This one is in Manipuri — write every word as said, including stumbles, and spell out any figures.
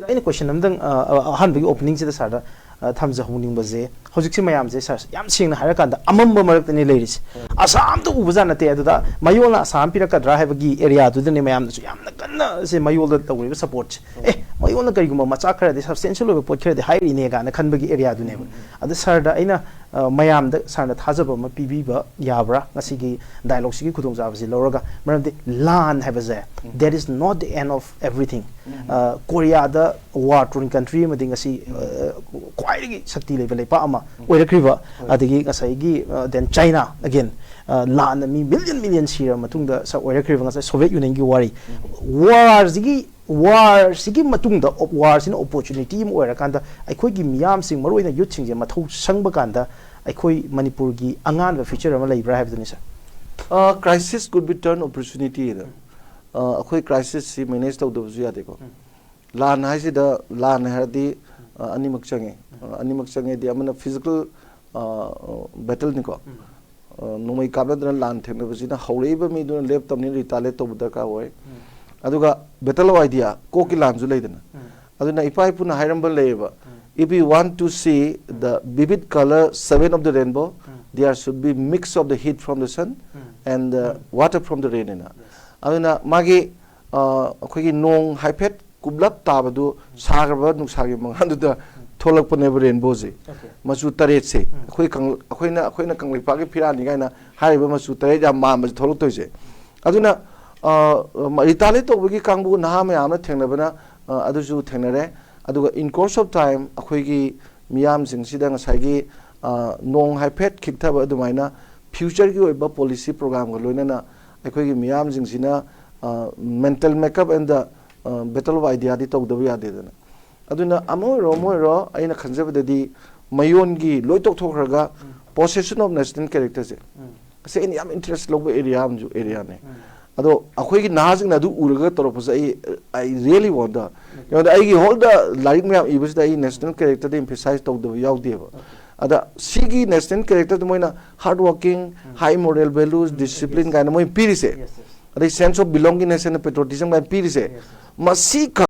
ꯑꯩꯅ ꯀꯣꯏꯁꯟ ꯑꯝꯇꯪ ꯑ, ꯑ, ꯑꯍꯥꯟꯕꯒꯤ ꯑꯣꯄꯅꯤꯡꯁꯤꯗ ꯁꯥꯔꯗ ꯑ, ꯊꯝꯖꯍꯧꯅꯤꯡꯕꯁꯦ, ꯍꯧꯖꯤꯛꯁꯦ ꯃꯌꯥꯝꯁꯦ ꯁꯥꯔ, ꯌꯥꯝ ꯁꯦꯡꯅ ꯍꯥꯏꯔꯀꯥꯟꯗ ꯑꯃꯝꯕ ꯃꯔꯛꯇꯅꯤ ꯂꯩꯔꯤꯁꯦ꯫ ꯑꯁꯥ ꯑꯝꯇ ꯎꯕꯖꯥꯠ ꯅꯠꯇꯦ꯫ ꯑꯗꯨꯗ ꯃꯌꯣꯜꯅ ꯑꯁꯥ ꯑꯃ ꯄꯤꯔꯛꯀꯗ꯭ꯔꯥ ꯍꯥꯏꯕꯒꯤ ꯑꯦꯔꯤꯌꯥꯗꯨꯗꯅꯦ ꯃꯌꯥꯝꯅꯁꯨ ꯌꯥꯝꯅ ꯀꯟꯅ ꯁꯦ ꯃꯌꯣꯜꯗ ꯇꯧꯔꯤꯕ ꯁꯄꯣꯔꯠꯁꯦ꯫ ꯑꯦ, ꯃꯌꯣꯜꯅ ꯀꯔꯤꯒꯨꯝꯕ ꯃꯆꯥ ꯈꯔꯗꯤ, ꯁꯕꯁꯇꯦꯟꯁꯤꯌꯦꯜ ꯑꯣꯏꯕ ꯄꯣꯠ ꯈꯔꯗꯤ ꯍꯥꯏꯔꯤꯅꯦ ꯀꯥꯏꯅ ꯈꯟꯕꯒꯤ ꯑꯦꯔꯤꯌꯥꯗꯨꯅꯦꯕ꯫ ꯑꯗ ꯁꯥꯔꯗ ꯑꯩꯅ ꯑ, ꯃꯌꯥꯝꯗ ꯁꯥꯔꯅ ꯊꯥꯖꯕ ꯑꯃ ꯄꯤꯕꯤꯕ ꯌꯥꯕ꯭ꯔꯥ, ꯉꯁꯤꯒꯤ ꯗꯥꯏꯂꯣꯒꯁꯤꯒꯤ ꯈꯨꯗꯣꯡꯆꯥꯕꯁꯤ ꯂꯧꯔꯒ? ꯃꯔꯝꯗꯤ ꯂꯥꯟ ꯍꯥꯏꯕꯁꯦ, that is not the end of everything꯫ ꯑ, ꯀꯣꯔꯤꯌꯥꯗ ꯋꯥꯔ ꯇꯣꯔꯤꯡ ꯀꯟꯇ꯭ꯔꯤ ꯑꯃꯗꯤ ꯉꯁꯤ ꯑ, ꯈ꯭ꯋꯥꯏꯗꯒꯤ ꯁꯛꯇꯤ ꯂꯩꯕ ꯂꯩꯄꯥꯛ ꯑꯃ ꯑꯣꯏꯔꯛꯈ꯭ꯔꯤꯕ, ꯑꯗꯒꯤ ꯉꯁꯥꯏꯒꯤ ꯑ, then ꯆꯥꯏꯅꯥ ꯑꯒꯦꯟ, ꯂꯥꯟꯅ ꯃꯤ ꯃꯤꯂꯤꯌꯟ ꯃꯤꯂꯤꯌꯟ ꯁꯤꯔꯕ ꯃꯇꯨꯡꯗ ꯁꯛ ꯑꯣꯏꯔꯛꯈ꯭ꯔꯤꯕ ꯉꯁꯥꯏ ꯁꯣꯚꯤꯌꯦꯠ ꯌꯨꯅꯤꯌꯟꯒꯤ ꯋꯥꯔꯤ꯫ ꯋꯥꯔꯁꯤꯒꯤ ꯋꯥꯔꯁꯤꯒꯤ ꯃꯇꯨꯡꯗ, ꯋꯥꯔꯁꯤꯅ ꯑꯣꯄꯣꯔꯆꯨꯅꯤꯇꯤ ꯑꯃ ꯑꯣꯏꯔꯀꯥꯟꯗ, ꯑꯩꯈꯣꯏꯒꯤ ꯃꯤꯌꯥꯝꯁꯤꯡ, ꯃꯔꯨꯑꯣꯏꯅ ꯌꯨꯠꯁꯤꯡꯁꯦ ꯃꯊꯧ ꯁꯪꯕ ꯀꯥꯟꯗ, ꯑꯩꯈꯣꯏ ꯃꯅꯤꯄꯨꯔꯒꯤ ꯑꯉꯥꯟꯕ ꯐ꯭ꯌꯨꯆꯔ ꯑꯃ ꯂꯩꯕ꯭ꯔꯥ ꯍꯥꯏꯕꯗꯨꯅꯤ, ꯁꯥꯔ꯫ ꯀ꯭ꯔꯥꯏꯁꯤꯁ ꯀꯨꯗ ꯕꯤ ꯇꯔꯟ ꯑꯣꯄꯣꯔꯆꯨꯅꯤꯇꯤ ꯍꯥꯏꯅ꯫ ꯑ, ꯑꯩꯈꯣꯏ ꯀ꯭ꯔꯥꯏꯁꯤꯁꯁꯤ ꯃꯦꯅꯦꯖ ꯇꯧꯗꯕꯁꯨ ꯌꯥꯗꯦꯀꯣ꯫ ꯂꯥꯟ ꯍꯥꯏꯁꯤꯗ, ꯂꯥꯟ ꯍꯥꯏꯔꯗꯤ ꯑ, ꯑꯅꯤꯃꯛ ꯆꯪꯉꯦ꯫ ꯑ, ꯑꯅꯤꯃꯛ ꯆꯪꯉꯦꯗꯤ, ꯑꯃꯅ ꯐꯤꯖꯤꯀꯦꯜ ꯕꯦꯇꯜꯅꯤꯀꯣ꯫ ꯑ, ꯅꯣꯡꯃꯩ ꯀꯥꯞꯅꯗꯅ ꯂꯥꯟ ꯊꯦꯡꯅꯕꯁꯤꯅ ꯍꯧꯔꯛꯏꯕ ꯃꯤꯗꯨꯅ ꯂꯦꯞꯇꯕꯅꯤꯅ ꯔꯤꯇꯥꯂꯦꯠ ꯇꯧꯕ ꯗꯔꯀꯥꯔ ꯑꯣꯏ꯫ ꯑꯗꯨꯒ ꯕꯦꯇꯜ ꯑꯣꯐ ꯑꯥꯏꯗꯤꯌꯥ, ꯀꯣꯛꯀꯤ ꯂꯥꯟꯁꯨ ꯂꯩꯗꯅ꯫ ꯑꯗꯨꯅ ꯏꯄꯥ ꯏꯄꯨꯅ ꯍꯥꯏꯔꯝꯕ ꯂꯩꯌꯦꯕ, "If you want to see the vivid color seven of the rainbow, there should be mix of the heat from the sun and the water from the rain" ꯍꯥꯏꯅ꯫ ꯑꯗꯨꯅ ꯃꯥꯒꯤ ꯑ, ꯑꯩꯈꯣꯏꯒꯤ ꯅꯣꯡ ꯍꯥꯏꯐꯦꯠ ꯀꯨꯞꯂꯞ ꯇꯥꯕꯗꯨ ꯁꯥꯈ꯭ꯔꯕ ꯅꯨꯡꯁꯥꯒꯤ ꯃꯉꯥꯜꯗꯨꯗ ꯊꯣꯛꯂꯛꯄꯅꯦꯕ ꯔꯦꯟꯕꯣꯁꯦ꯫ ꯃꯆꯨ ꯇꯔꯦꯠꯁꯦ, ꯑꯩꯈꯣꯏ ꯀꯪ-, ꯑꯩꯈꯣꯏꯅ, ꯑꯩꯈꯣꯏꯅ ꯀꯪꯂꯩꯄꯥꯛꯀꯤ ꯐꯤꯔꯥꯜꯅꯤ ꯀꯥꯏꯅ ꯍꯥꯏꯔꯤꯕ ꯃꯆꯨ ꯇꯔꯦꯠ ꯌꯥꯝ ꯃꯥꯟꯕꯁꯦ ꯊꯣꯛꯂꯛꯇꯣꯏꯁꯦ꯫ ꯑꯗꯨꯅ, ꯑ, ꯔꯤꯇꯥꯂꯦꯠ ꯇꯧꯕꯒꯤ ꯀꯥꯡꯕꯨ ꯅꯍꯥ ꯃꯌꯥꯝ ꯑꯃ ꯊꯦꯡꯅꯕꯅ, ꯑ, ꯑꯗꯨꯁꯨ ꯊꯦꯡꯅꯔꯦ꯫ ꯑꯗꯨꯒ in course of time ꯑꯩꯈꯣꯏꯒꯤ ꯃꯤꯌꯥꯝꯁꯤꯡꯁꯤꯗ ꯉꯁꯥꯏꯒꯤ, ꯑ, ꯅꯣꯡ ꯍꯥꯏꯐꯦꯠ ꯈꯤꯛꯊꯕ ꯑꯗꯨꯃꯥꯏꯅ ꯐ꯭ꯌꯨꯆꯔꯒꯤ ꯑꯣꯏꯕ ꯄꯣꯂꯤꯁꯤ ꯄ꯭ꯔꯣꯒ꯭ꯔꯥꯝꯒ ꯂꯣꯏꯅꯅ ꯑꯩꯈꯣꯏꯒꯤ ꯃꯤꯌꯥꯝꯁꯤꯡꯁꯤꯅ, ꯑ, mental makeup and the, ꯑ, battle of ideaꯗꯤ ꯇꯧꯗꯕ ꯌꯥꯗꯦꯗꯅ꯫ ꯑꯗꯨꯅ ꯑꯃ ꯑꯣꯏꯔꯣ ꯑꯃ ꯑꯣꯏꯔꯣ, ꯑꯩꯅ ꯈꯟꯖꯕꯗꯗꯤ ꯃꯌꯣꯟꯒꯤ ꯂꯣꯏ ꯇꯣꯛꯊꯣꯛꯈ꯭ꯔꯒ possession of national characterꯁꯦ, ꯑꯁꯤ ꯑꯩꯅ ꯌꯥꯝ interest ꯂꯧꯕ area ꯑꯃꯁꯨ areaꯅꯦ꯫ ꯑꯗꯣ ꯑꯩꯈꯣꯏꯒꯤ ꯅꯍꯥꯁꯤꯡꯅ ꯑꯗꯨ ꯎꯔꯒ ꯇꯧꯔꯛꯄꯁꯦ, ꯑꯩ, I really wonder꯫ ꯀꯩꯅꯣꯗ ꯑꯩꯒꯤ whole the ꯂꯥꯏꯔꯤꯛ ꯃꯌꯥꯝ ꯏꯕꯁꯤꯗ ꯑꯩ national characterꯗ emphasize ꯇꯧꯗꯕ ꯌꯥꯎꯗꯦꯕ꯫ ꯑꯗ ꯁꯤꯒꯤ national characterꯗ ꯃꯣꯏꯅ hard working, high moral values, discipline ꯀꯥꯏꯅ ꯃꯣꯏ ꯄꯤꯔꯤꯁꯦ, ꯑꯗꯩ sense of belongingness and patriotism ꯀꯥꯏꯅ ꯄꯤꯔꯤꯁꯦ, ꯃꯁꯤ